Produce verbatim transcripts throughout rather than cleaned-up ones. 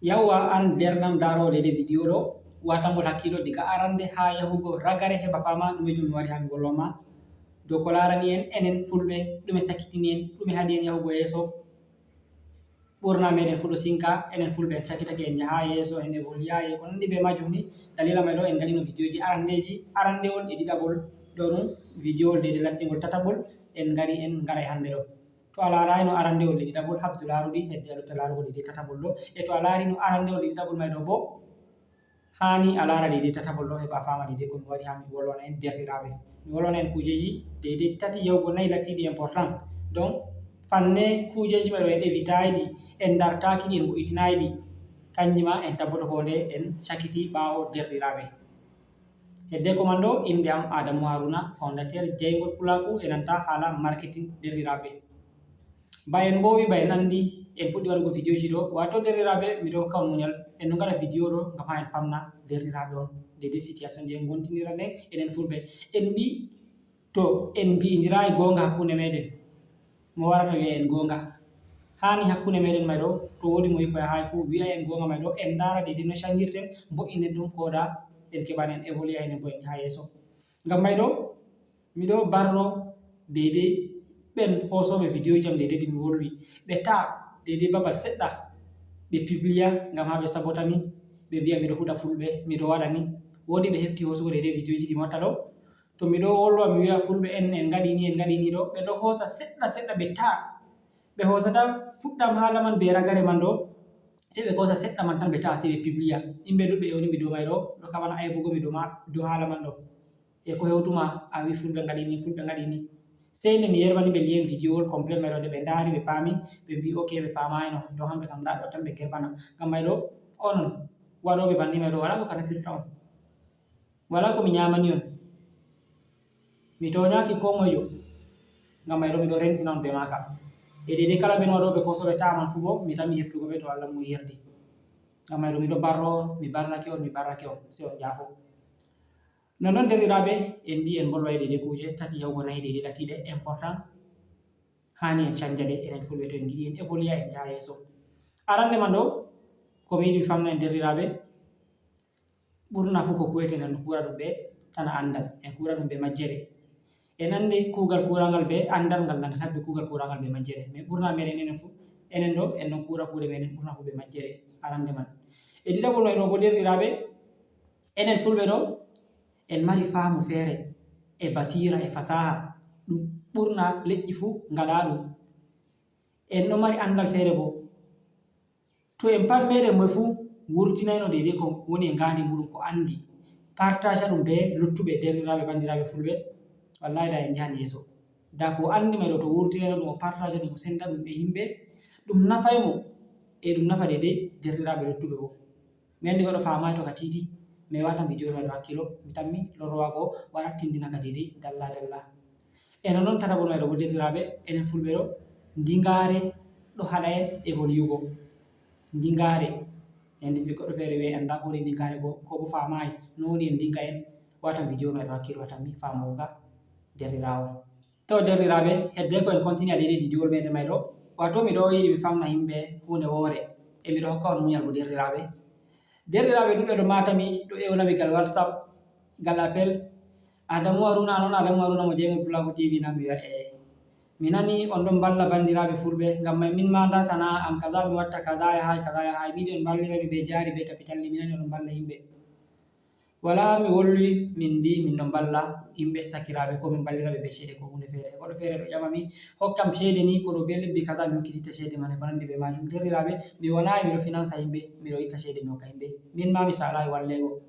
Yawwa, an dernam daroɗe de video ɗo, watangol hakkilo diga arande ha yahugo ragare, heɓa pama ɗume jom mi wari ha mi wolwa ma dow ko larani en enen fulɓe, ɗume sakkitini en, ɗume haɗi en yahugo yeeso. Ɓurna meɗen fu ɗo sinka, enen fulɓe en sakkitake, en yaha yeeso, en evoluyaye ko nandi be majum ni. Dalila mai ɗo en gadino videoji arandeji, arandewol e ɗiɗaɓol ɗo ɗum videowol dede lattingol tataɓol en gari en garai hande ɗo. To a laaraino arandewol e ɗiɗaɓol, habdu laaruɗi hedde a lutta laarugo dede tataɓol ɗo. E to a laarino arandewol e ɗiɗaɓol mai ɗo bo, hani a laara dede tataɓol ɗo, heɓa a fama dede ko mi waɗi ha mi wolwana en derɗiraɓe. Mi wolwana en kujeji dede tati yahugo nayi lattiɗi important. Donc fanne kujeji mai ɗo en evitayɗi, en dartaki ɗi, en bo'itinayi ɗi. Kanji ma en tabboto ko nde en cakiti ɓawo derɗiraɓe. Hedde ko man ɗo, inde am Adamu Haruna, fondateur Jeyngol Pulaku e nanta hala marketing derɗiraɓe. Ba en mbowi, ba en andi, en puɗɗi waɗugo videoji ɗo. Wato derɗiraɓe, miɗo hokka on muñal. En no ngaɗa video ɗo ngam ha en pamna derɗiraɓe on dede situation je en gontinira nden enen fulɓe. En mbi to en mbi'indirayi gonga hakkunde meɗen, mo warata wi'a en gonga? Hani hakkunde meɗen mai ɗo, to wodi mo yiko yahayi fu wi'a en gonga mai ɗo, en ndara dede no cangirten, mbo'inen ɗum koda en keɓan en évoluer enen bo en ha yeeso. Ngam mai ɗo miɗo barro dede ɓen hosoɓe video jam dede ɗi mi wolwi, ɓe ta dede babal seɗɗa ɓe publia ngam ha ɓe sabota mi, ɓe mbi'a miɗo huɗa fulɓe, miɗo waɗa ni. Wodi ɓe hefti hosugo dede videoji ɗi mi watta ɗo, to miɗo wolwa mi wi'a fulɓe en en gaɗi ni, en gaɗi ni ɗo, ɓe ɗo hosa seɗɗa seɗɗa ɓe ta, ɓe hosata fuɗɗam hala man be ragare man ɗo, sei ɓe hosa seɗɗa man tan ɓe ta sei ɓe publia. Yimɓe ɗuɗɓe ewni mi dow mai ɗo, ɗo kamana aibugo mi dow ma dow hala man ɗo. E ko hewtuma a wi fulɓe gaɗi ni, fulɓe gaɗi ni. Sei nde mi yerbani ɓe lien videowol complet mai ɗo, nde ɓe ndari ɓe paami, ɓe mbi ok ɓe paamaino, ɗo hamɓe kam nda ɗo tan ɓe gerbana. Ngam mai ɗo onon waɗoɓe banni mai ɗo wala ko ka nafirta on. Wala ko mi nyamani on. Mi toñaki ko moijo. Ngam mai ɗo miɗo rentina on be maka. E dede kala ɓen waɗoɓe ko soɓe taman fu bo mi tammi heftugo ɓe to Allah mum yerdi. Ngam mai ɗo miɗo barro, mi barrake on, mi barrake on, sei on jafo. Non non derɗiraɓe, en mbi en bolwa e dede kuje tati yahugo nayi dede latiɗe important. Hani en canja ɗe enen fulɓe to en giɗi en évoluer en jaha yeeso. Arande man ɗo ko mi yiɗi mi famna en derɗiraɓe, ɓurna fu ko kuweten en kura ɗum be tana andal, en kura ɗum be majjere. En andi kugal kurangal be andal ngal nanda tabbi kugal kurangal be majjere, mais ɓurna meɗen enen fu enen ɗo en ɗon kura kuɗe meɗen ɓurna fu be majjere. Arande man. E ɗiɗaɓol mai ɗo bo derɗiraɓe, enen fulɓe ɗo en mari faamu feere e basira e fasaha ɗum ɓurna leƴƴi fu ngala ɗum. En ɗo mari andal feere bo. To en pat meɗen moe fu wurtinaino dede ko woni e ngandi muɗum ko andi, partaga ɗum be luttuɓe derɗiraɓe bandiraɓe fulɓe, wallahi da en jahan yeeso. Da ko andi mai ɗo to wurtinaino ɗum o partaga ɗum o senda ɗum e yimɓe, ɗum nafai mo e ɗum nafa dede derɗiraɓe luttuɓe bo. Mi andi goɗɗo famai to ka titi, mi watan video mai ɗo hakkilo, mi tammi lorrowago wara tindina ka dede dalla dalla. Eno non tataɓol mai ɗo bo derɗiraɓe, enen fulɓe ɗo ndingare ɗo haɗa en évoluego. Ndingare en ndi goɗɗo feere wi'e anda ko woni ndingare go ko bo famai no woni en ndinga en, watan video mai ɗo hakkilo watan mi famogo ga derɗirawo. To derɗiraɓe, hedde ko en continue a dede video meɗen mai ɗo, wato miɗo yiɗi mi famna yimɓe hunde wore e miɗo hokka on muñal bo derɗiraɓe. Derɗiraɓe ɗuɗɓe ɗo matami ɗo ewnami gal whatsapp gal appel. Adamu Haruna non, Adamu Haruna mo jeymi Pulaku T V nan mi wi'a e mi nani on ɗon mballa bandiraɓe fulɓe ngam mai min ma nda sana'a am kaza mi watta kaza yahay kaza yahay mi yiɗi on mballirami be jari be capital ni mi nani on ɗon mballa yimɓe. Wala mi wolwi min mbi min ɗon mballa yimɓe sakiraɓe ko min mballiraɓe be ceede ko hunde feere. Goɗɗo feere ɗo ƴamami hokkam ceede ni ko ɗo be lebbi kaza mi hokkititta ceede man e ko nandi be majum. Derɗiraɓe mi wanayi miɗo finansa yimɓe miɗo itta ceede mi hokka yimɓe. Min ma mi salayi wallego.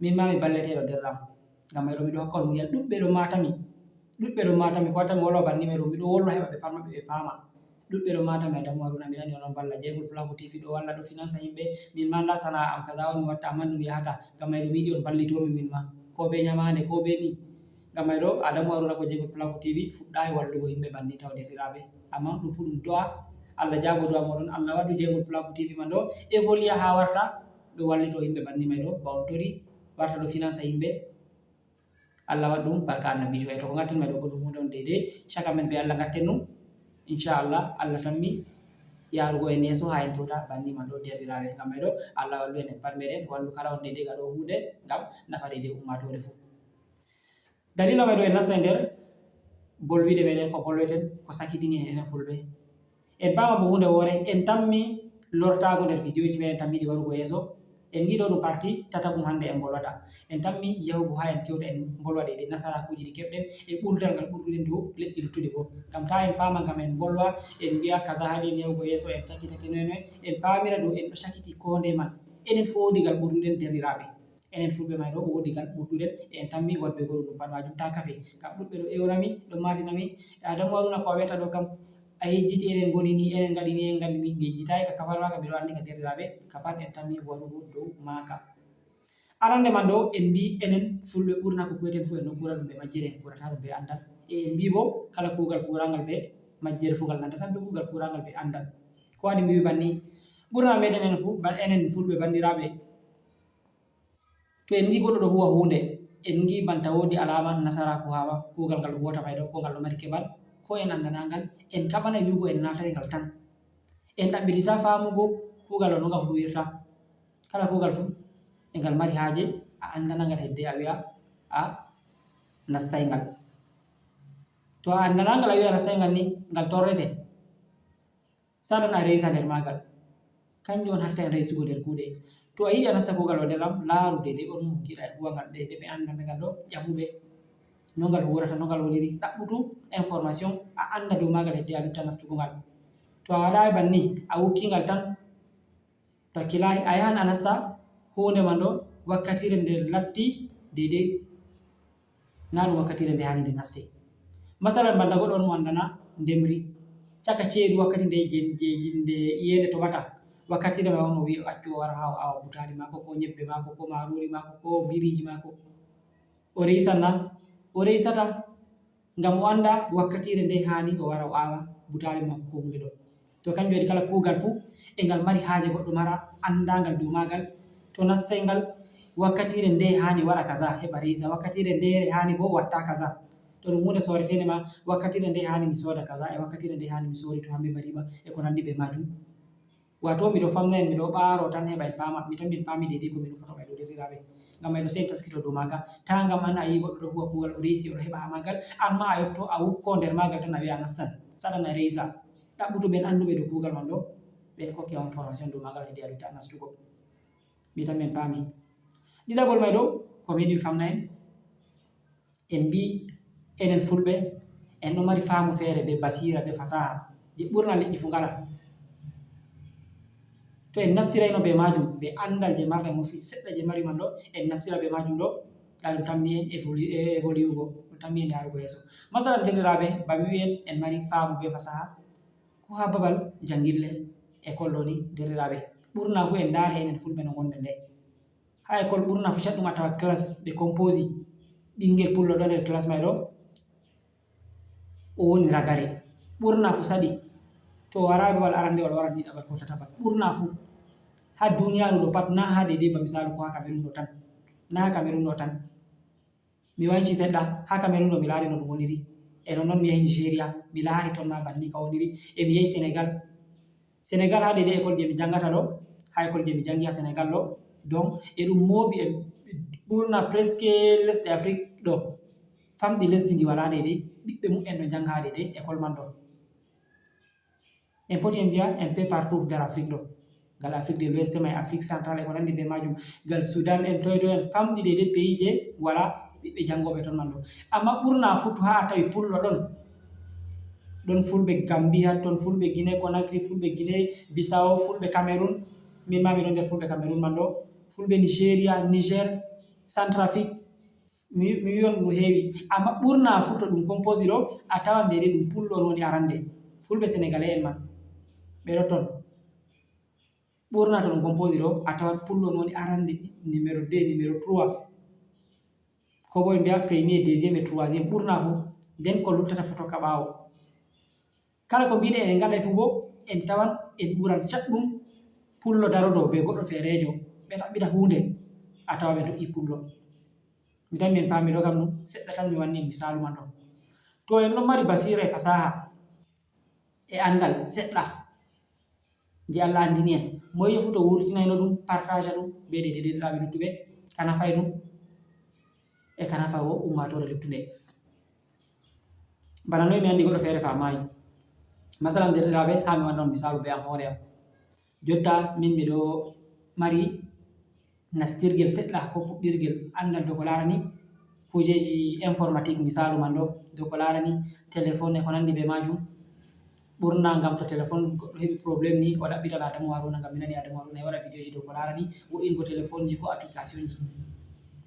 Min ma mi balleteɗo derɗam ngam mai ɗo miɗo hokka on muñal. Ɗuɗɓe ɗo matami, ɗuɗɓe ɗo matami ko watta mi wolwa banni mai ɗo miɗo wolwa heɓa ɓe pat maɓɓe ɓe paama. Ɗuɗɓe ɗo matami Adamu Haruna mi nani onon balla jeygol Pulaku T V ɗo walla ɗo finansa yimɓe. Min ma nda sana'a am kaza on mi watta amma ɗum yahata ngam mai ɗo mi yiɗi on ballitomi min ma ko be nyamande ko be ni. Ngam mai ɗo Adamu Haruna ko jeygol Pulaku T V fuɗɗayi wallugo yimɓe banni taw derɗiraɓe amma ɗum fu ɗum do'a. Allah jaabo do'a moɗon Allah waɗu jeygol Pulaku T V man ɗo évoluer ha warta ɗo wallito yimɓe banni mai ɗo ba on tori warta ɗo finansa yimɓe. Allah waɗ ɗum barka annabijo e to ko gatten mai ɗo ko ɗum hunde on deydey caka men be Allah gatten ɗum inchallah. Allah tammi yaarugo en yeeso haa en towta banni man ɗo derɗiraaɓe. Ngam may ɗo Allah wallu en, en pat meɗen, wallu kala on deydey gaɗo huunde ngam nafa deydey ummaatoore fuu. Dalila may ɗo en nasta e nder bolwiɗe meɗen, ko bolweten, ko sakitini en enen Fulɓe. En paama bo huunde woore, en tammi lortaago nder vidéoji meɗen, tammiɗi warugo yeeso. En ngi ɗo ɗum parti tataɓum hannde en bolwata. En tammi yahugo haa en kewta en bolwa deydey nasaraakuuji ɗi keɓɗen e ɓurdal ngal ɓurduɗen dow leƴƴi luttuɗi bo. Ngam taa en paama ngam en bolwa, en mbi'a kaza haani en yahugo yeeso, en cakitake noy noy, en paamira dow en ɗo cakiti koo ndey man. Enen fuu woodi gal ɓurduɗen derɗiraaɓe. Enen Fulɓe may ɗo woodi gal ɓurduɗen, e en tammi waɗugo ɗum pat maajum taa kafe. Ngam ɗuɗɓe ɗo ewna mi, ɗo maatina mi, "Adamu Haruna, ko a wi'ata ɗo kam, a yejjiti enen ngoni ni, enen ngaɗi ni, en ngaɗi ni." Mi yejjitaay ka kafar maaka, miɗo anndi ka derɗiraaɓe, ka pat en tammi waɗugo dow maaka. Arande man ɗo, en mbii enen Fulɓe ɓurna ko kuweten fuu, en ɗon kuura ɗum bee majjere, en kuurataa ɗum bee anndal. E en mbii bo, kala kuugal kuurangal bee majjere fuu ngal nandata bee kuugal kuurangal bee anndal. Ko waɗi mi wi banni? Ɓurna meɗen enen fuu, ba-, enen Fulɓe banndiraaɓe, to en ngi goɗɗo ɗo huwa huunde, en ngi banta woodi alaama nasaraaku haa ma, kuugal ngal huwata may ɗo, ko ngal ɗo mari keɓal, ko en anndanaa ngal, en kaɓanay wi'ugo en naatay ngal tan. En ɗaɓɓititaa faamugo kuugal ɗo no ngal huwirta. Kala kuugal fuu, e ngal mari haaje, a anndana ngal hedde, a wi'a a nastay ngal. To a anndana ngal, a wi'a a nastay ngal ni, ngal torrete. Saɗan a reysa nder maagal. Kanjum on hatta en reysugo nder kuuɗe. To a yiɗi a nasta kuugal o nder am, laaru deydey on mo ngiɗa e huwa ngal, deydey ɓe annda ɓe ngal ɗo, ƴamu ɓe no ngal huwrata, no ngal woniri, ɗaɓɓutu information, a annda dow maagal hedde a lutta nastugo ngal. To a waɗaay banni, a wukki ngal tan, to a kilaahi, a yahan a nasta huunde man ɗo wakkatiire nde latti deydey. Naa ɗum wakkatiire nde haani nde naste. Masalan, banta goɗɗo on mo anndana ndemri. Caka ceeɗu wakkati nde je, je, nde iyeende toɓata. Wakkatiire may on o wi'i o accu o wara haa o awa butaali maako, ko ñebbe maako, ko maaroori maako, ko biriiji maako. O reysan na? O reysata. Ngam o annda wakkatiire nde haani o wara o awa butaali maako ko huunde ɗo. To kanjum waɗi kala kuugal fuu e ngal mari haaje goɗɗo mara anndaangal dow maagal. To nastay ngal wakkatiire nde haani waɗa kaza, heɓa reysa, wakkatiire nde haani bo watta kaza. To ɗum huunde sooreteende ma, wakkatiire nde haani mi sooda kaza, e wakkatiire nde haani mi soori to hambe bariba, e ko nanndi bee maajum. Wato miɗo famna en, miɗo ɓaaro tan heɓa en paama, mi tan min paami deydey ko mi nufoto may ɗo derɗiraaɓe. Ngam may ɗo sey en taskito dow maaka, taa ngam an a yi goɗɗo ɗo huwa kuugal o reysi, o ɗo heɓa haa maagal, amma a yotto a wukko nder maagal tan a wi'a a nastan, saɗan a reysa. Ɗaɓɓutu ɓen annduɓe dow kuugal man ɗo, ɓe kokke on formation dow maagal hedi a lutta nastugo. Mi tan min paami. Ɗiɗaɓol may ɗo, ko mi yiɗi mi famna en, en mbii enen Fulɓe, en ɗo mari faamu feere bee basiira, bee fasaaha, je ɓurna leƴƴi fuu ngalaa. To en naftirayno bee maajum, bee anndal je marɗen mo fii seɗɗa je mari man ɗo, en naftira bee maajum ɗo, ɗa ɗum tammi en évolu-, e-, évoluugo, ɗum tammi en yaarugo yeeso. Masalan, derɗiraaɓe, ba mi wi'i en, en mari faamu bee fasaaha, ko haa babal janngille, école ɗo ni, derɗiraaɓe, ɓurna fuu en ndaari enen Fulɓe no ngonɗen nde. Haa école ɓurna fuu caɗɗum a tawa classe ɓe composi. Ɓinngel pullo ɗo nder classe may ɗo, o woni ragare. Ɓurna fuu saɗi. To o waraay babal arandewal, o waran ɗiɗaɓal ko tataɓal. Ɓurna fuu. Haa duniyaaru ɗo pat, naa haa deydey ba misaalu ko haa Cameroun ɗo tan. Naa haa Cameroun ɗo tan. Mi wanci seɗɗa, haa Cameroun ɗo mi laari no ɗum woniri. E nonnon mi yahi Nigeria, mi laari ton ma banni ka woniri. E mi yahi Senegal. Senegal haa deydey école je mi janngata ɗo, haa école je mi janngi haa Senegal ɗo, donc e ɗum mooɓi e ɓurna presque lesɗe Afrique ɗo, famɗi lesdi ndi walaa deydey, ɓiɓɓe mumen ɗo njannga haa deydey école man ɗo. En poti en mbi'a un peu partout nder Afrique ɗo, ngal Afrique de l'Ouest may, Afrique centrale e ko nanndi bee maajum, ngal Sudan en, toy toy en, famɗi deydey pays je walaa ɓiɓɓe janngooɓe ton man ɗo. Amma ɓurna fuu to haa a tawi pullo ɗon, ɗon Fulɓe Gambia, ton Fulɓe Guinée Conakry, Fulɓe Guinée Bissau, Fulɓe Cameroun, min ma mi ɗon nder Fulɓe Cameroun man ɗo, Fulɓe Nigeria, Niger, Centrafrique, mi, mi wi'on ɗum heewi. Amma ɓurna fuu to ɗum composi ɗo, a tawan deydey ɗum pullo on woni arande. Fulɓe Senegalais en man, ɓe ɗo ton. Ɓurna to ɗum composi ɗo, a tawan pullo on woni arande, numéro deux, numéro trois. Ko bo ɓe mbi'a premier, deuxième et troisième, ɓurna fuu. Nden ko luttata fuu tokka ɓaawo. Kala ko mbiɗen en ngaɗay fuu bo, en tawan en ɓuran caɗɗum pullo darodo bee goɗɗo feereejo, ɓe ɗaɓɓita huunde, a tawa ɓe do'i pullo. Mi tan min paami ɗo kam ɗum, seɗɗa tan mi wanni en misaalu man ɗo. To en ɗon mari basiira e fasaaha e anndal seɗɗa, Nde Allah anndini en, moye fof to wurtinayno ɗum, partage ɗum, ɓe de, de, deɗiraaɓe luttuɓe, ka nafay ɗum, e ka nafa o ummaatoore luttunde. Bana noy mi anndi goɗɗo feere faamaayi. Masalan, deɗiraaɓe, haa mi wanna on misaalu be am hoore am. Jotta min miɗo mari nastirgel seɗɗa ko puɗɗirgel anndal dow ko laarani kuujeeji informatique, misaalu man ɗo, dow ko laarani téléphone e ko nanndi be maajum. Ɓurna ngam to téléphone goɗɗo heɓi problème ni, o ɗaɓɓitan Adamu Haruna, ngam mi nani Adamu Haruna e waɗa vidéoji dow ko laarani wo'ingo téléphone ji ko application ji.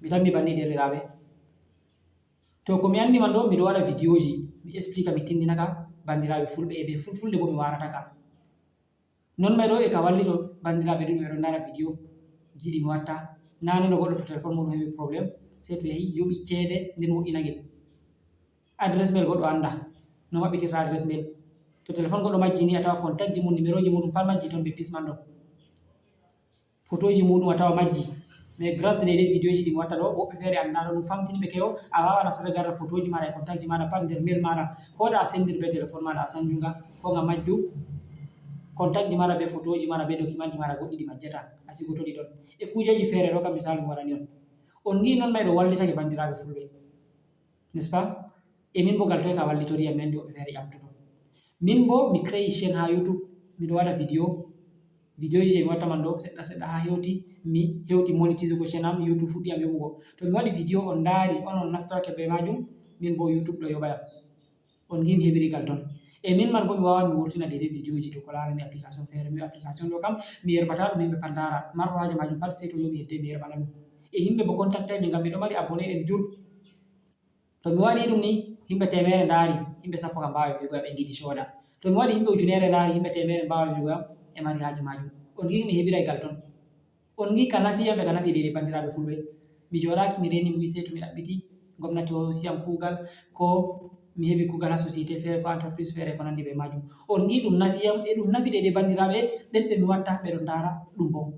Mi tammi banni deɗiraaɓe. To ko mi anndi man ɗo, miɗo waɗa vidéoji, mi explique, mi tindina ka banndiraaɓe fulɓe e be fulfulde bo mi waarata ka. Non may ɗo e ka wallito banndiraaɓe ɗuuɗɓe ɓe ɗon ndaara vidéo ji ɗi mi watta. Naane no goɗɗo to téléphone muɗum heɓi problème, sey to yahi yoɓi ceede nden wo'ina ngel. Adresse mail goɗɗo annda no maɓɓitirta adresse mail. To téléphone goɗɗo majji ni, a tawa contact ji mum, numéro ji muɗum pat majji ton be pis man ɗo. Photoji muɗum a tawa majji. Mais grâce des vidéoji ɗi mi watta ɗo, woɓɓe feere annda ɗo ɗum famtini ɓe kewo, a wawan a soɓe garda photoji maɗa e contact ji maɗa pat nder mail maɗa, ko da a sendir be téléphone maɗa a sanjunga, ko nga majju, contact ji maɗa be photoji maɗa be document ji maɗa goɗɗi ɗi majjata, a sigoto ɗi ɗon. E kujeji feere ɗo kam misali mi waɗani on. On ngi non may ɗo wallitake banndiraaɓe fulɓe. N'est-ce pas? E min bo gal toy ka wallitori yam, mi anndi woɓɓe feere ƴamtoto. Min bo mi créé chaîne ha YouTube, miɗo waɗa vidéo. Vidéoji je mi watta man ɗo seɗɗa seɗɗa ha hewti, mi hewti monétise ko chaîne am, YouTube fuɗɗi am yoɓugo. To mi waɗi vidéo on ndaari, on on naftorake be majum, min bo YouTube ɗo yoɓa yam. On ngi mi heɓiri gal ton. E min man bo mi wawan mi wurtina dede vidéoji to ko larani application feere. Mi application ɗo kam mi yerbata ɗum yimɓe pat ndaara. Marɗo haaje majum pat sey to yoɓi hedde mi yerbana ɗum. E yimɓe bo contacté mi ngam miɗo mari abonné en jur. To mi waɗi ɗum ni, yimɓe teemeere ndaari, yimɓe sappo kam mbaawi wi'ugo yam ɓe ngiɗi cooda. To mi waɗi yimɓe ujunere ndaari, yimɓe teemeere mbaawi wi'ugo yam ɓe mari haaje maajum. On ngi'i mi heɓiray gal ton. On ngi'i ka nafi yam e ka nafi deydey banndiraaɓe fulɓe. Mi jooɗaaki mi reeni mi wi'i sey to mi ɗaɓɓiti gomnati o hoosi yam kuugal, ko mi heɓi kuugal haa société feere ko entreprise feere ko nanndi bee maajum. On ngi'i ɗum nafi yam e ɗum nafi deydey banndiraaɓe ɓen ɓe mi watta ɓe ɗon ndaara ɗum boo.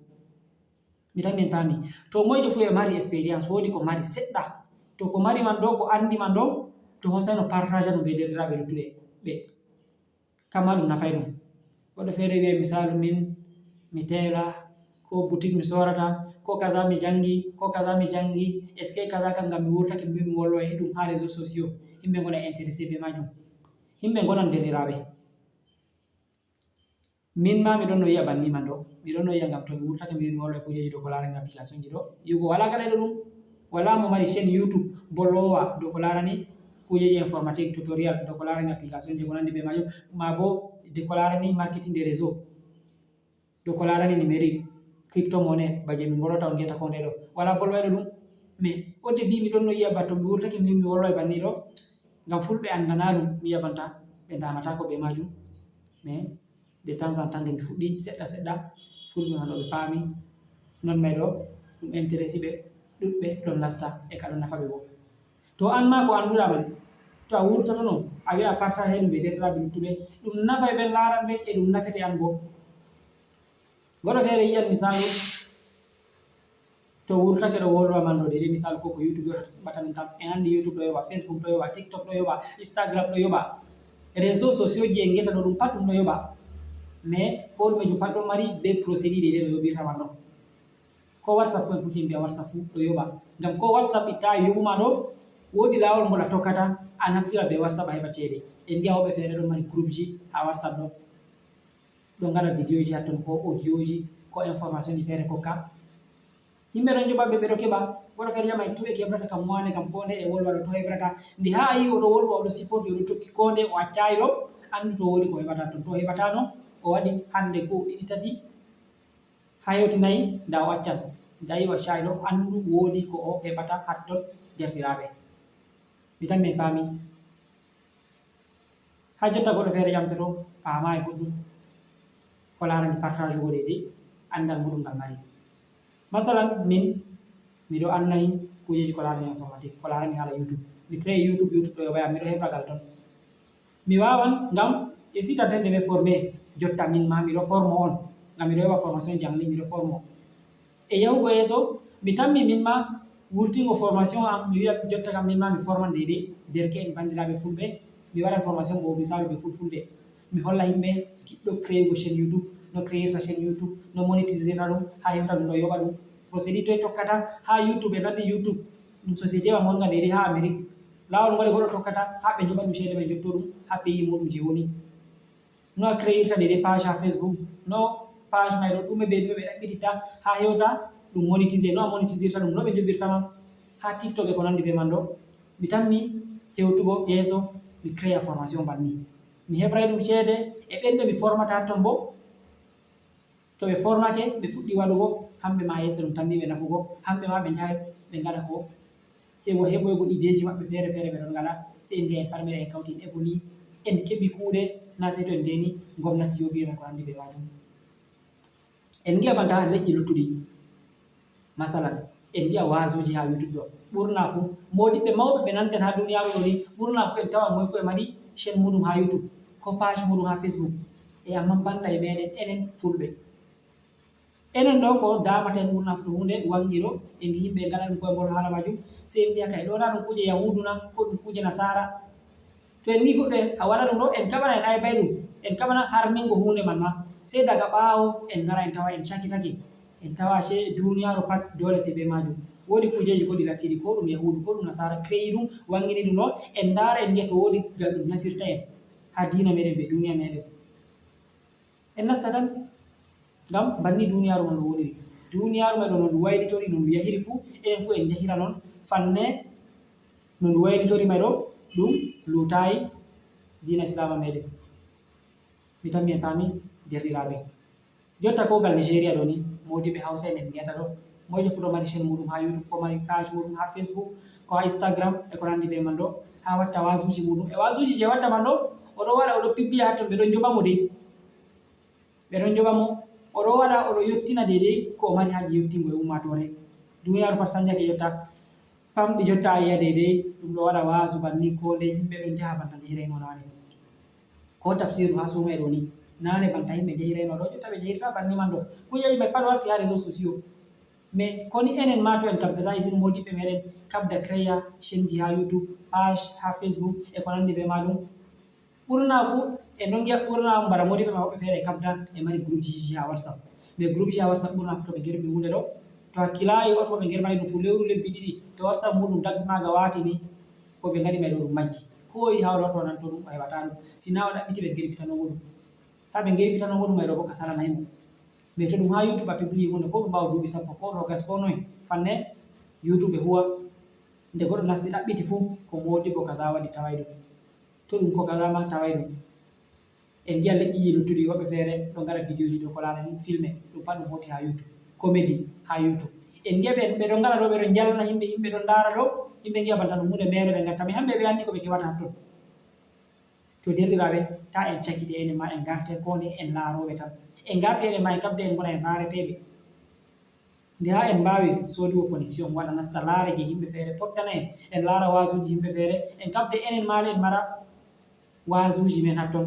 Mi tammi en paami. To moyjo fuu e mari expérience, woodi ko mari seɗɗa. To ko mari man ɗo, ko anndi man ɗo, to hosayno partage ɗum bee deerɗiraaɓe luttuɓe ɓe. Kamma ɗum nafay ɗum. Goɗɗo feere wi'a misaalu min, mi teela, ko boutique mi soorata, ko kaza mi janngi, ko kaza mi janngi, est-ce que kaza kam ngam mi wurtake mi wi'a mi wolwa e ɗum haa réseaux sociaux, yimɓe ngona intéressé bee maajum. Yimɓe ngonan deerɗiraaɓe. Min ma mi ɗonno yi'a banni man ɗo, mi ɗonno yi'a ngam to mi wurtake mi wi'a mi wolwa e kuujeeji dow ko laarani application ji ɗo, yi'ugo walaa gaɗayɗo ɗum, walaa mo mari chaîne YouTube bo loowa dow ko laarani kuujeeji informatique, tutoriel dow ko laarani application ji ko nanndi bee maajum, maa bo dow ko laarani marketing des réseaux, dow ko laarani numérique, crypto monnaie, ba je min mbolwata on ngeeta koo ndey ɗo, walaa bolwayɗo ɗum. Mais au début mi ɗonno yi'a ba to mi wurtake mi wi'a mi wolwa e banni ɗo, ngam fulɓe anndanaa ɗum, mi yi'a banta ɓe ndaamataako bee maajum. Mais de temps en temps nde mi fuɗɗi seɗɗa seɗɗa, fulɓe man ɗo ɓe paami, non may ɗo ɗum intéressé ɓe, ɗuuɗɓe ɗon nasta e ka ɗon nafa ɓe boo. To an maa ko annduɗaa man, to a wurtotono a wi'a a partage ɗum bee deerɗiraaɓe luttuɓe, ɗum nafay ɓen laaranɓe e ɗum nafete an boo. Goɗɗo feere yi'an misaalu, to wurtake ɗo wolwa man ɗo deydey misal ko ko YouTube yoɓata min tam, en anndi YouTube ɗo yoɓa, Facebook ɗo yoɓa, TikTok ɗo yoɓa, Instagram ɗo yoɓa, réseaux sociaux ji en ngeeta ɗo ɗum pat ɗum ɗo yoɓa. Mais ko ɗume jum pat ɗon mari be procédure deydey no yoɓirta man ɗo. Ko WhatsApp ko en poti mbi'a WhatsApp fuu ɗo yoɓa, ngam ko WhatsApp itta yoɓuma ɗo, woodi laawol ngol a tokkata a naftira be WhatsApp a heɓa ceede. En ngi'a woɓɓe feere ɗon mari groupe ji haa WhatsApp ɗo. Ɗo ngaɗa vidéoji hatton ko audioji ko information ji feere kokka. Yimɓe ɗon joɓa ɓe ɓe ɗo keɓa, goɗɗo feere jama to ɓe keɓrata kam waane kam ko nde e wolwa ɗo to heɓrata nde haa a yi oɗo wolwa oɗo supporti oɗo tokki ko nde o accayi ɗo, anndu to woodi ko heɓata ton to heɓatano o waɗi hannde ko ɗiɗi tati haa yewti nayi nda o accan nda yi o accayi ɗo anndu woodi ko o heɓata hatton derɗiraaɓe. Mi tammi en paami. Haa jotta goɗɗo feere ƴamtoto faamaay goɗɗum ko laarani partage ugo deydey anndal muɗum ngal mari. Masalan min miɗo annani kuujeeji ko laarani informatique, ko laarani haala YouTube. Mi créé YouTube, YouTube ɗo yoɓa yam, miɗo heɓra ngal ton. Mi waawan ngam e site internet ɓe formé jotta min ma miɗo formo on ngam miɗo heɓa formation jangli miɗo formo. E yahugo yeeso mi tammi min ma wurtingo formation am mi wi'a jotta kam min ma mi forman deydey derke'en banndiraaɓe fulɓe, mi waɗan formation bo misaalu be fulfulde, mi holla yimɓe giɗɗo créugo chaîne YouTube No créirta chaîne YouTube, no monétisirta ɗum, haa hewta ɗum, no yoɓa ɗum. Procédure toye tokkata haa YouTube, en anndi YouTube ɗum société wa ngonga nde ha Amérique. Laawol ngol e goɗɗo tokkata haa ɓe njoɓa ɗum ceede, ɓe njotto ɗum haa pays muɗum je woni. No a créirta nde page haa Facebook, no page may ɗo ɗume be ɗume ɓe ɗaɓɓititta haa hewta ɗum monétiser, no a monétisirta ɗum, no ɓe njoɓirta ma haa TikTok e ko nanndi be man ɗo. Mi tammi hewtugo yeeso, mi créa formation banni. Mi heɓray ɗum ceede e ɓen ɓe mi formata ton bo. To ɓe formake, ɓe fuɗɗi waɗugo, hamɓe ma yeeso ɗum tammi ɓe nafugo, hamɓe ma ɓe njahay ɓe ngaɗa ko heɓo-, heɓoygo ideeji maɓɓe feere feere ɓe ɗon ngaɗa, sey en ngi'a en parmere en kawti en évolue, en keɓi kuuɗe, na sey to en ndeni gomnati yoɓi en ko nanndi be maajum. En ngi'a banta leƴƴi luttuɗi. Masalan, en ngi'a waazuuji haa YouTube ɗo. Ɓurna fuu, moodiɓɓe mawɓe ɓe nanten haa duniyaaru ɗo ni, ɓurna fuu en tawan moy fuu e mari chaîne muuɗum haa YouTube, ko page muuɗum haa Facebook. E ammaa banda e meɗen, enen Fulɓe. Enen ɗo ko daamata en ɓurna fuu to huunde wangi ɗo, en ngi yimɓe e ngaɗa ɗum koye ngol haala maajum, sey en mbi'a kay ɗo na ɗum kuuje Yahuudu na, ko ɗum kuuje Nasaara. To en ngi goɗɗo a waɗa ɗum ɗo, en kaɓana en aybay ɗum, en kaɓana harmingo huunde man ma. Sey daga ɓaawo en ngara en tawa en cakitake, en tawa ce duniyaaru pat doole sey be maajum. Woodi kuujeeji ko ɗi lattiɗi, ko ɗum Yahuudu, ko ɗum Nasaara creyi ɗum, wangini ɗum ɗo, en ndaara en ngi'a to woodi gal ɗum nafirta en haa diina meɗen be duniya meɗen. En nasta tan, ngam banni duniyaaru man no woniri. Duniyaaru man ɗo no ndu waylitori, no ndu yahiri fuu, enen fuu en njahira non fanne no ndu waylitori may ɗo, ɗum luutaayi diina Islaama meɗen. Mi tammi en paami, derɗiraaɓe. Jotta ko gal Nigeria ɗo ni, moodiɓɓe Hawsa en en ngi'ata ɗo, moyjo fuu ɗo mari chaîne muuɗum haa YouTube, ko mari page muuɗum haa Facebook, ko haa Instagram, e ko nanndi be man ɗo, haa watta waazuuji muuɗum. E waazuuji je watta man ɗo, o ɗo waɗa, o ɗo publia haa ton, ɓe ɗon njoɓa mo dey. Ɓe ɗon njoɓa mo, o ɗo waɗa, o ɗo yottina deydey ko o mari haaje yottingo e ummaatoore. Duniyaaru pat sanjake jotta, famɗi jotta a yi'a deydey, ɗum ɗo waɗa waazu banni, ko ndey yimɓe ɗon njaha banta njahirayno naane. Ko tafsiru haa suumayee ɗo ni, naane banta yimɓe njahirayno ɗo, jotta ɓe njahirta banni man ɗo. Kuujeeji may pat warti haa réseaux sociaux. Mais koni enen ma to en kabdata isin moodiɓɓe meɗen, kabda créa chaîne ji haa YouTube, page haa Facebook, e ko nanndi be maajum. Ɓurna fuu, en ɗon ngi'a ɓurna mbara moodiɓɓe ma woɓɓe feere e kabda, e mari groupe ji haa WhatsApp. Mais groupe ji haa WhatsApp ɓurna fuu to ɓe ngerbi huunde ɗo, to hakkilaayi on mo ɓe ngerbani ɗum fuu lewru lebbi ɗiɗi, to WhatsApp muuɗum daggi maaga waati ni, ko ɓe ngaɗi may ɗo ɗum majji. Ko o yiɗi haa o lorto nan to ɗum o heɓata ɗum. Si naa o ɗaɓɓiti ɓe ngerbitano mo ɗum. Taa ɓe ngerbitano mo ɗum may ɗo bo ka salanay mo. Mais to ɗum haa YouTube a publie huunde ko ɗum ɓaawo duuɓi sappo ko noogas ko noy fanne YouTube e huwa. Nde goɗɗo nasti ɗaɓɓiti fuu ko moodibbo kaza waɗi taway ɗum. To ɗum ko kaza ma taway ɗum. En ngi'a leƴƴi luttuɗi woɓɓe feere ɗo ngaɗa vidéoji dow ko laarani filme, ɗum pat ɗum hooti haa YouTube. Comédie haa YouTube. En ngi'a ɓe, ɓe ɗon ngaɗa ɗo, ɓe ɗon njalna yimɓe, yimɓe ɗon ndaara ɗo, yimɓe ngi'a banta ɗum huunde meere ɓe ngatta. Mais hamɓe ɓe anndi ko ɓe keɓata hatton. To derɗiraaɓe, taa en cakite enen ma en ngarte ko nde en laarooɓe tan. En ngarte enen ma en kabde en ngona en raareteeɓe. Nde haa en mbaawi soodugo connexion, waɗa nasta laara je yimɓe feere pottana en, en laara waazuuji yimɓe feere, en kabde enen maale en mara waazuuji men hatton.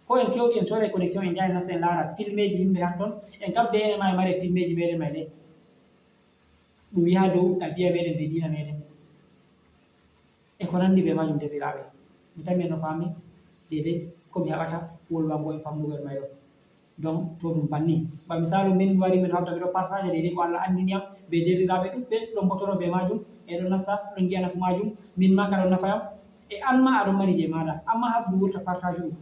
Ko en kewɗi en sooda connexion en njaha en nasta en laara filmeeji yimɓe hatton, en kabde enen ma en mare filmeeji meɗen may ɗe. Ɗum yaha dow ɗabiya meɗen be diina meɗen. E ko nanndi be maajum, derɗiraaɓe. Mi tammi en no paami deydey ko mi haɓata wolwango e famɗugo en may ɗo. Donc, to ɗum banni. Ba misaalu, min mi wari miɗo habda miɗo partager deydey ko Allah anndini yam be derɗiraaɓe ɗuɗɓe ɗon mbotoro be maajum, e ɗon nasta, ɗon ngi'a nafu maajum, min ma ka ɗon nafa yam, e an ma a ɗon mari je maaɗa. Amma habdu wurta partage ɗum.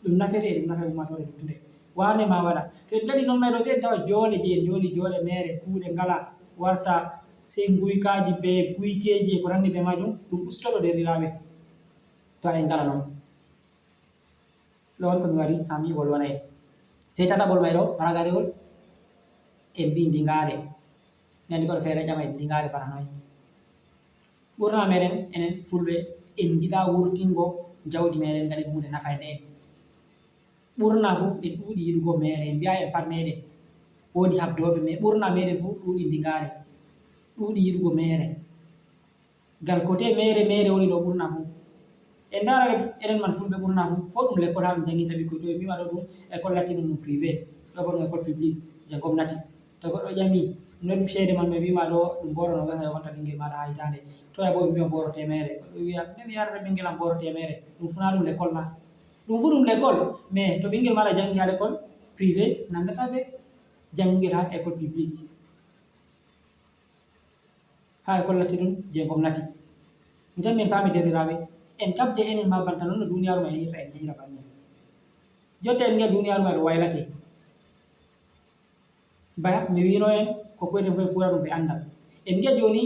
Ɗum nafete e ɗum nafa ummaatoore luttunde. Waane ma waɗa. To en ngaɗi non may ɗo, sey en tawa joole je en jooli, joole meere, kuuɗe ngala, warta sey nguykaaji be guykeeji e ko nanndi be maajum, ɗum ustoto derɗiraaɓe. To en ngala non. Ɗo on ko mi wari haa mi wolwana en. Sey tataɓol may ɗo, paragarewol, en mbi'i ndingaare. Mi anndi goɗɗo feere ƴamay ndingaare bana noy. Ɓurna meɗen, enen Fulɓe, en ngiɗa wurtingo jawdi meɗen ngaɗen huunde nafaynde en. Ɓurna fuu en ɗuuɗi yiɗugo meere, en mbi'a en pat meɗen. Woodi habdooɓe, mais ɓurna meɗen fuu ɗuuɗi ndingaare, ɗuuɗi yiɗugo meere. Gal kote meere, meere woni ɗo ɓurna fuu. En ndaara enen man Fulɓe ɓurna fuu, ko ɗum lekkol haa ɗum jannginta ɓikkoy, to ɓe mbi'ma ɗo ɗum école latti ɗum privé, ɗo bo ɗum école publique je gomnati. To goɗɗo ƴami, "No ɗum ceede man?" Ɓe mbi'ma ɗo ɗum booro noogas a yoɓanta ɓinngel maaɗa haa hitaande. To ya bo ɓe mbi'ma booro teemeere. Goɗɗo wi'a, "Nde mi yarata ɓinngel am booro teemeere?" Ɗum fuu na ɗum lekkol na? Ɗum fuu ɗum lekkol, mais to ɓinngel maaɗa janngi haa lekkol, Privé nandata ɓe janngugel haa école publique, haa école latti ɗum je gomnati. Mi tan min paami derɗiraaɓe, en kabde enen ma banta noon no duniyaaru ma yehirta, en yehira banni. Jotta en ngiya duniyaaru ma ɗo waylake. Ba mi wiino en ko koyten fof en kuura ɗum ɓe anndal. En ngiya jooni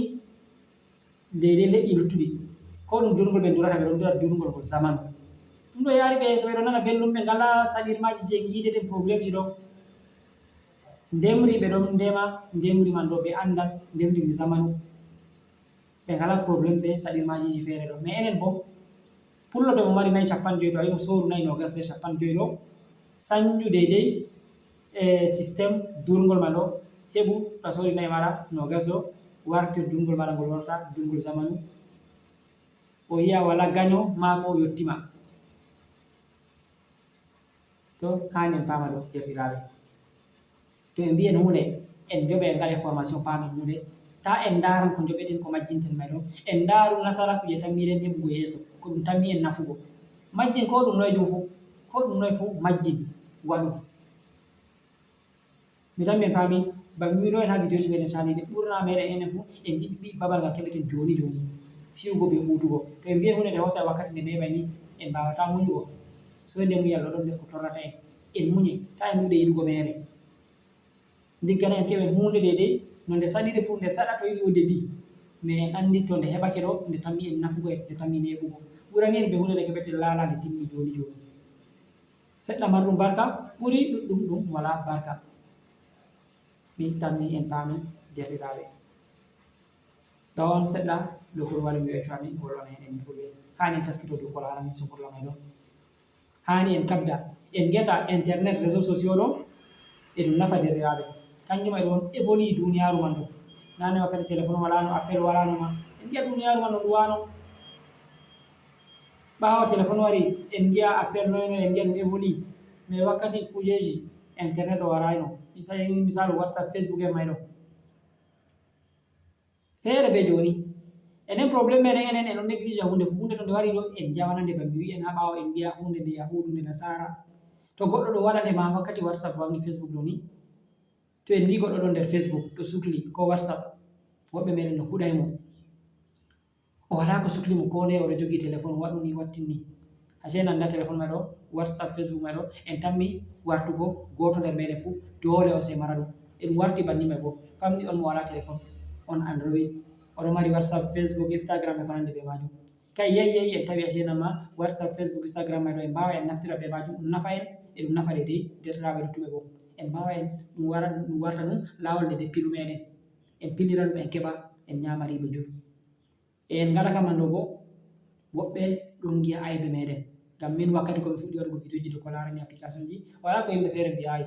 deydey leƴƴi luttuɗi, ko ɗum durngol ɓe ndurata, ɓe ɗon ndura durngol ngol zamanu. Ɗum ɗo yaari ɓe yeeso, ɓe ɗon nana belɗum, ɓe ngalaa saɗirmaaji je ngiideten problemji ɗo. Ndemri ɓe ɗon ndema, ndemri man ɗo ɓe anndal, ndemri ndi zamanu. Ɓe ngalaa problème ɓe saɗirmaajiiji feere ɗo. Mais enen boo, pullo to mo mari nayi cappanɗe joy ɗo, a yi mo sooru nayi noogas nder cappanɗe joy ɗo, sañju deydey e système durngol ma ɗo, heɓu to a soori nayi maɗa noogas ɗo, wartir durngol maɗa ngol warta durngol zamanu. O yiya walaa gaño maako o yotti ma. To haani en paama ɗo, derɗiraaɓe. To en mbiyen huunde, en njoɓa en ngaɗa formation, paamen huunde. Ta en ndaaran ko njoɓeten, ko majjinten may ɗo. En ndaaru nasaraaku je tammiɗen heɓugo yeeso, ko ɗum tammi en nafugo. Majjin ko ɗum noye ɗum fuu, ko ɗum noye fuu, majjin waɗu. Mi tan min paami, ba mi wiino en haa vidéoji meɗen saaliiɗi, ɓurna meɗen enen fuu en njiɗi ɓi babal ngal keɓeten jooni jooni, fiyugo be ɓuutugo. To en mbiyan huunde nde hoosay wakkati nde neeɓay ni, en mbaawataa munyugo. Soyde munyal ɗo ɗon nder ko torrata en. En munyay, ta en ɗuuɗe yiɗugo meere. Ndiggana en keɓen huunde deydey no nde saɗiri fuu, nde saɗa to yiɗi o débit. Mais en anndi to nde heɓake ɗo, nde tammi en nafugo, nde tammi neeɓugo. Ɓurani en be huunde nde keɓeten laalaa, nde timmi jooni jooni. Seɗɗa marɗum barka ɓuri ɗuɗɗum ɗum walaa barka. Mi tammi en paami, derɗiraaɓe. Ɗon seɗɗa ɗo ko ɗum waɗi mi wecco amin, ngol on en en fulɓe. Haani en taskito dow ko laarani sumburla may ɗo. Haani en kabda, en ngeta internet, réseaux sociaux ɗo, e ɗum nafa derɗiraaɓe. Kanjum e ɗon évolue duniyaaru man ɗo. Naane wakkati téléphone walaano, appel walaano ma. En ngiya duniyaaru man no ɗum waano. Ɓaawo téléphone wari, en ngiya appel noy noy, en ngiya ɗum évolue. Mais wakkati kujeeji internet o waraayno. Misali, misaalu WhatsApp, Facebook en may ɗo. Feere be jooni. Enen problème meɗen enen, en ɗon néglige huunde fuu. Huunde to nde wari ɗo, en njawana nde, ba mi wi'i en haa ɓaawo, en mbiya huunde nde Yahuudu, nde Nasaara. To goɗɗo ɗo waɗa nde ma wakkati WhatsApp wangi, Facebook ɗo ni. To en ngi goɗɗo ɗo nder Facebook, ɗo sukli, ko WhatsApp, woɓɓe meɗen no kuɗay mo. O walaa ko sukli mo, ko ndeye o ɗo jogi téléphone, waɗu ni, wattin ni. Ashe nanda téléphone may ɗo, WhatsApp, Facebook may ɗo, en tammi wartugo gooto nder meɗen fuu, doole o sey mara ɗum. E ɗum warti banni may boo, famɗi on mo walaa téléphone, on Android. O ɗo mari WhatsApp, Facebook, Instagram e ko nandi be maajum. Kay yehi, yehi, en tawi ashe nan ma WhatsApp, Facebook, Instagram may ɗo, en mbaawa en naftira be maajum, ɗum nafa en, e ɗum nafa deydey derɗiraaɓe luttuɓe boo. En mbaawa en, ɗum wara, ɗum warta ɗum laawol nde deppilu meɗen. En pillira ɗum, en keɓa, en nyaama riiba jur. E en ngaɗa ka man ɗo boo, woɓɓe ɗon ngiya aybe meɗen. Ngam min wakkati ko mi fuɗɗi waɗugo vidéoji dow ko laarani application ji, walaa ko yimɓe feere mbi'aayi.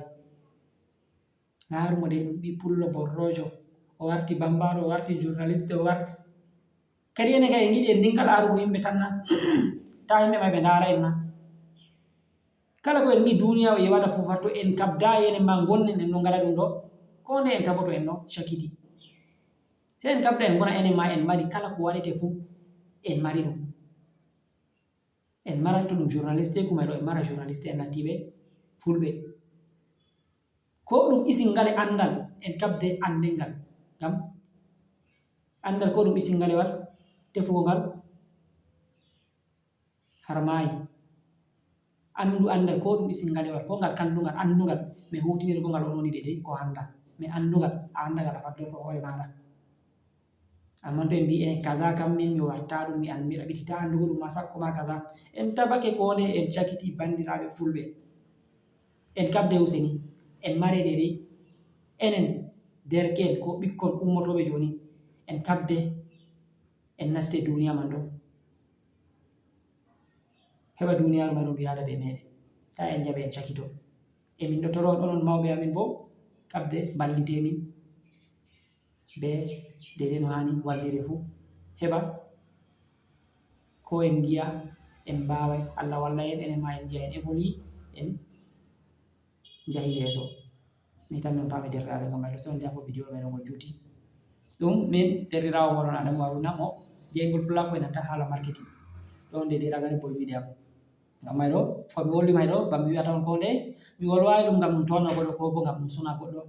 Laaru mo dey, ɗum ɓii pullo borroojo, o warti bambaɗo, o warti journaliste, o warti. Kadi enen kay en ngiɗi en ndinga laarugo yimɓe tan na? Ta yimɓe may ɓe ndaara en na? Kala ko en ngi duniya o yewata fuu, to en kabdaay enen ma ngonnen en no ngaɗa ɗum ɗo, ko nde en taboto en no cakiti. Sey en kabda en ngona enen ma en mari kala ko waɗete fuu, en mari ɗum. En maranto ɗum journaliste, kuma ɗo en mara journaliste en nattiiɓe fulɓe. Ko ɗum isingale anndal, en kabde anndingal. Ngam anndal ko ɗum isingalewal, tefugo ngal har maayi. Anndu anndal ko ɗum isingalewal, ko ngal kallugal, anndugal, mi huutinirgo ngal on woni deydey ko hannda. Mi anndugal, a annda ngal a faddorto hoore maaɗa. Amma to en mbii enen kaza kam min mi warta ɗum, mi an-, mi ɗaɓɓitita anndugo ɗum ma sakko ma kaza. En tabake ko nde en cakiti banndiraaɓe fulɓe. En kabde useni, en mare ɗe dey. Enen derke'en ko ɓikkon ummotooɓe jooni, en kabde, en naste duniya man ɗo. Heɓa duniyaaru man ɗum yaada be meɗen. Ta en jaɓe en cakito. E min ɗo toro on onon mawɓe amin boo, kabde mballite min. Be deydey no haani wallire fuu. Heɓa ko en ngiya, en mbaaway, Allah walla en, enen ma en ngiya, en évolue, en njahi yeeso. Mi tan min paami derɗiraaɓe ngam may ɗo, so on njaha fof vidéo meɗen ngol juuti. Ɗum min derɗiraawo moɗon Adamu Haruna mo jeyngol Pulaaku e nanta haala marketing. Ɗo nde de ragare bol wiide am. Ngam may ɗo, ko mi wolwi may ɗo, ngam mi wi'ata on ko ndeye, mi wolwaay ɗum ngam ɗum toona goɗɗo, ko bo ngam ɗum suna goɗɗo.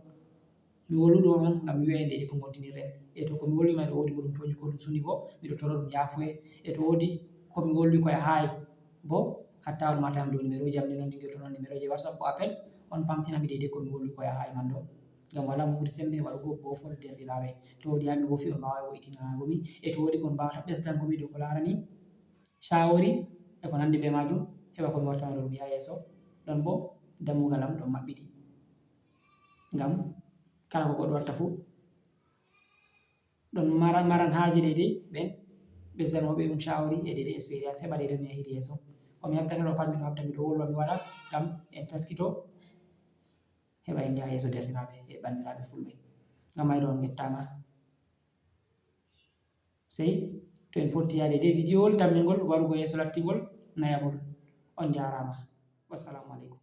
Mi wolwi ɗum on ngam mi wi'a en deydey ko ngontinirɗen. E to ko mi wolwi may ɗo woodi mo ɗum tooñi ko ɗum suni bo, miɗo toro ɗum yaafuye. E to woodi ko mi wolwi ko yahaay bo, hatta on marta am dow numéro ji am ɗi non, ɗi ngewtoɗon numéro ji WhatsApp ko appel, on pamtina mi deydey ko mi wolwi ko yahaay man ɗo. Ngam walaa mo ɓuri sembe waɗugo boofol deerɗiraaɓe. To woodi haa mi wofi, on mbaaway wo'itinango mi. E to woodi ko on mbaawata ɓesdango mi dow ko laarani caawori e ko nanndi bee maajum, heɓa ko mi wartana ɗum yaa yeeso. Ɗon boo dammugal am ɗon maɓɓiti. Ngam kala ko goɗɗo watta fuu, ɗon mara, maran haaje deydey ɓen ɓesdanooɓe ɗum caawori e deydey expérience, heɓa deydey no yahiri yeeso. Ko mi habdata ɗo pat, miɗo habda, miɗo wolwa, mi waɗa ngam en taskito, heɓa en njaha yeeso deerɗiraaɓe e banndiraaɓe fulɓe. Ngam may ɗo on ngettaama. Sey to en potti yaade de vidéowol tammingol warugol yeeso lattingol nayabol. On njaaraama. Wassalamu aleykum.